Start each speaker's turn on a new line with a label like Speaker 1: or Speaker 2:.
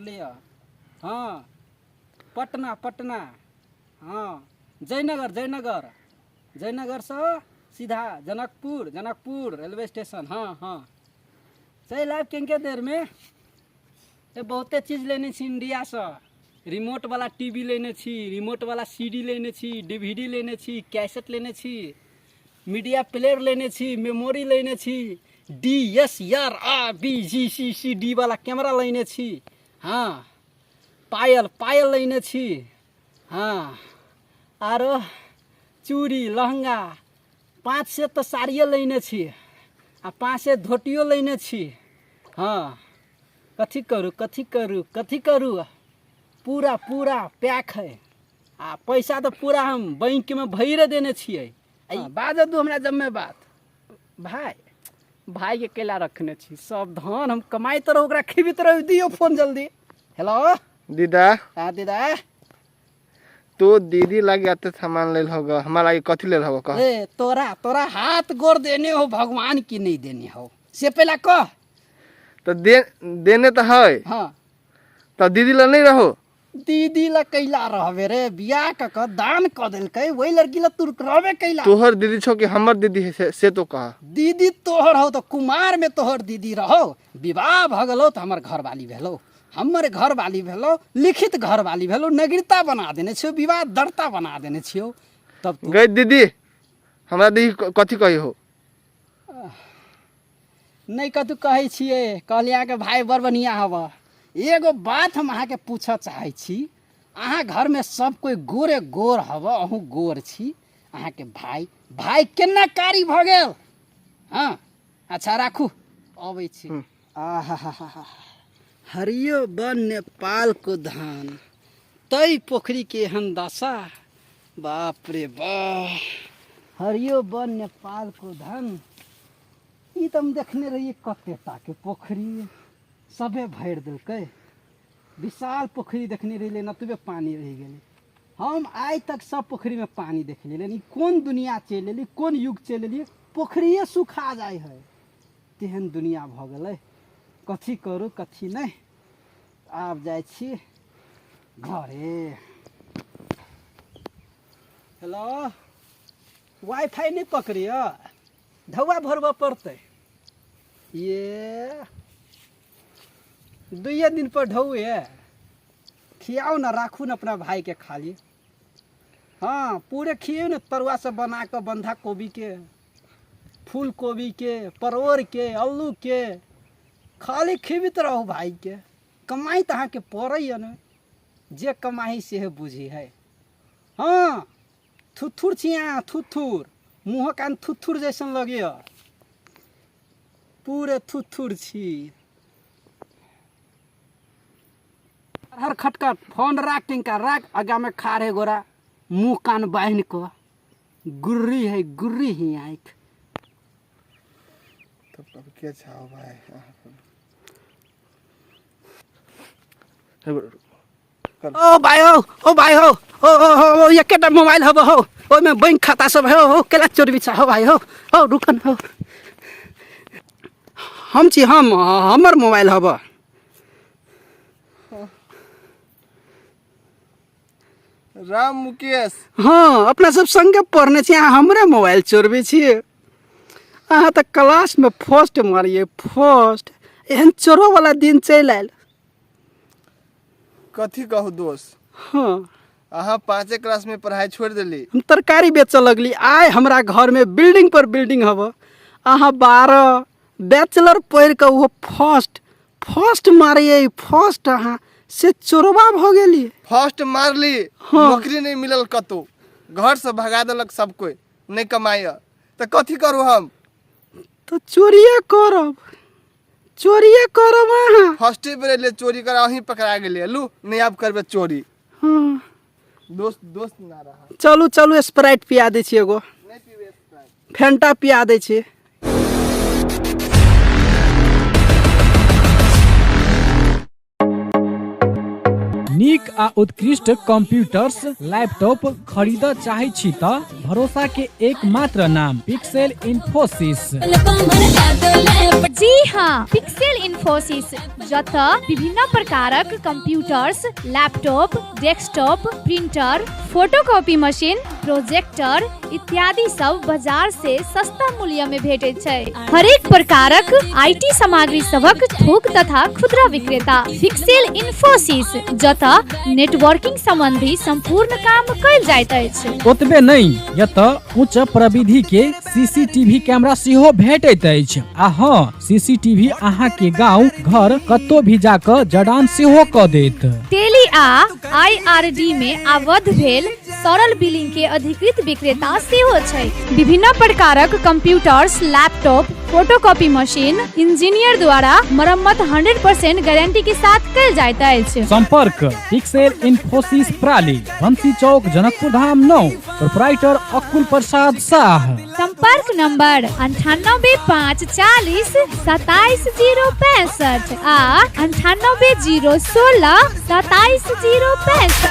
Speaker 1: पड़लैए। हँ, पटना पटना। हँ, जयनगर जयनगर, जयनगरसँ सीधा जनकपुर, जनकपुर रेलवे स्टेशन। हँ हँ, चलि आयब कनिके देरमे। ए बहुते चीज लेने छी इंडियासँ। रिमोटवला टी वी लेने छी, रिमोटवला सी डी लेने छी, डी वी डी लेने छी, कैसेट लेने छी, मीडिया प्लेयर लेने छी, मेमोरी लेने छी, D S R R B G C C D वाला कैमरा लेने छी। हँ, पायल पायल लेने छी। हँ, आरो चूड़ी लहंगा 500 तऽ साड़िए लेने छी आ 500 धोतियो लेने छी। हँ, कथी करू कथी करू कथी करू, पूरा पूरा पैक है आ पैसा तऽ पूरा हम बैंकमे भरिए देने छियै। बाजऽ दू हमरा जम्मे बात। भाय भायके कैला रखने छी, सब धन हम कमाइत रहू, ओकरा खिबित रहू। दियौ फोन जल्दी। हेलो
Speaker 2: दीदा।
Speaker 1: हाँ दीदा।
Speaker 2: तो दीदी लागे एते सामान लेल होगा, हमारा लागे कथी लेल होगा कह?
Speaker 1: ए तोरा तोरा हाथ गोर देने हो भगवान की नहीं देने हो से पहला कह।
Speaker 2: तो देने तो है।
Speaker 1: हाँ।
Speaker 2: तो दीदी ला नहीं रहो?
Speaker 1: दीदी ला कैला रहबे रे, बियाह क क दान क देलकै वही लड़की ला तू रहबे कैला।
Speaker 2: तोहर दीदी छो कि हमर दीदी है से तो कह।
Speaker 1: दीदी तोहर हो तो कुमार में तोहर दीदी रहो, विवाह भ गेलो तो हमर घरवाली भेलो, हमर घरवाली भेलो, लिखित घरवाली भेलो, नगरीता बना देने छियो, विवाह दर्ता बना देने छियो। तब तू
Speaker 2: गई दीदी हमरा दीदी कथी कही हो?
Speaker 1: नहीं कतू कहै छियै, कहलियै अहाँके भाय बड़ बढ़िआँ हब। एगो बात हम अहाँके पूछऽ चाहै छी, अहाँ घरमे सब कोइ गोरे गोर हब, अहूँ गोर छी, अहाँके भाय भाय केना कारी भऽ गेल? हँ अच्छा राखू, अबै छी। आहा हरियो बन नेपाल को धान, तै पोखरी के एहन दशा, बाप रे बाप। हरियो बन नेपाल को धन, ई तऽ हम देखने रहियै कते टाके पोखरी सबे भरि देलकै, विशाल पोखरी देखने रहियै, नतबे पानि रहि गेलै। हम आइ तक सब पोखरीमे पानि देखलियै, लेकिन कोन दुनिया चलि एली, कोन युग चलि एलियै, पोखरिए सुखा जाइ है, तेहन दुनिया भऽ गेलै। कथी करू कथी नहि। आब जाइ छी घरे। हेलो, वाईफाई नहि पकड़िय, धौआ भरबऽ पड़तै। ये दुइये दिन पर ढौए खियाउ ने, राखू ने अपना भाईके खाली। हाँ पूरे खियौ ने, तरुआ सब बना कऽ बन्धा कोबीके, फूल कोबीके, परोड़के, आलूके, खाली खिबित रहू भाईके। कमाइ तऽ अहाँके पड़ैए ने, जे कमाइ सेहे बुझी है। हाँ थुथुर छी अहाँ, थुथुर, मुँह कान थुथुर जैसन लगैए, पूरे थुथुर छी। हर खटखट फोन राख, टिंका राख, आगा में खाड़ है गोरा, मुँह कान बान्हि कऽ गुर्री है, गुर्री ही आँखि।
Speaker 2: तब तब के छाओ भाई?
Speaker 1: ओ भाई हो, ओ भाई हो, ओ ओ ओ एकेटा मोबाइल हब हो, ओहिमे बैंक खाता सब है हो, केला चोरबी छा हो भाई हो। हो रुकन हो, हम छी, हम हमर मोबाइल हब।
Speaker 2: राम मुकेश।
Speaker 1: हाँ अपना सब संगे पढ़ने छी, अहाँ हमरे मोबाइल चोरबे छियै। अहाँ तऽ क्लासमे फर्स्ट मारियै फर्स्ट, एहन चोरोवला दिन चलि आयल।
Speaker 2: कथी कहू दोस्त।
Speaker 1: हाँ
Speaker 2: अहाँ पाँचे क्लास में पढ़ाई छोड़ देली।
Speaker 1: हम तरकारी बेचऽ लगली, आइ हमरा घरमे बिल्डिंग पर बिल्डिंग हब, अहाँ 12 बैचलर पढ़ि कऽ ओहो फर्स्ट फर्स्ट मारियै फर्स्ट, अहाँ से चोरबा भऽ गेली।
Speaker 2: फर्स्ट मारली।
Speaker 1: हाँ।
Speaker 2: नौकरी नहीं मिलल कतौ, घर से भगा देलक सब कोई, नहीं कमाई तऽ कथी करू हम?
Speaker 1: तऽ चोरिए करब, चोरिए करब अहाँ।
Speaker 2: फर्स्टे बेर एलियै चोरी कर, अहीं पकड़ा गेलियै। लू नहीं आब करबै चोरी।
Speaker 1: हाँ।
Speaker 2: दोस्त दोस्त ना रहा।
Speaker 1: चलू चलू स्प्राइट पिया दै छी एगो।
Speaker 2: नहीं पीबे स्प्राइट।
Speaker 1: फेंटा पिया दै छी। नीक आ उत्कृष्ट कंप्यूटर्स लैपटॉप खरीदऽ चाहै छी तऽ भरोसा के एकमात्र नाम पिक्सेल इन्फोसिस।
Speaker 3: जी हाँ, पिक्सेल इन्फोसिस, जतऽ विभिन्न प्रकारक computers, laptop, desktop, printer, photocopy machine, projector इत्यादि सब बाजार से सस्ता मूल्य में भेटैत छै। हरेक प्रकारक IT सामग्री सभक थोक तथा खुदरा विक्रेता पिक्सेल इन्फोसिस, जतऽ नेटवर्किंग संबंधी संपूर्ण काम कयल जाइत अछि।
Speaker 1: ओतबे नहि, एतऽ उच्च प्रविधि के सीसीटीवी कैमरा सेहो भेटैत अछि। आ हँ, सीसीटीवी अहाँ के गांव घर कतौ भी जाकऽ जड़ान सेहो कऽ देत।
Speaker 3: टेली आ आईआरडी में आबद्ध भेल सरल बिलिंग के अधिकृत विक्रेता सेहो छै। विभिन्न प्रकारक computers, laptop, photocopy machine engineer द्वारा मरम्मत 100% गारंटी के साथ कयल जाइत अछि।
Speaker 1: संपर्क पिक्सेल इन्फोसिस प्राली, बंसी चौक, जनकपुर धाम 9, प्रोपराइटर अकुल प्रसाद साह।
Speaker 3: संपर्क नंबर 9854027065 आ 9801627065।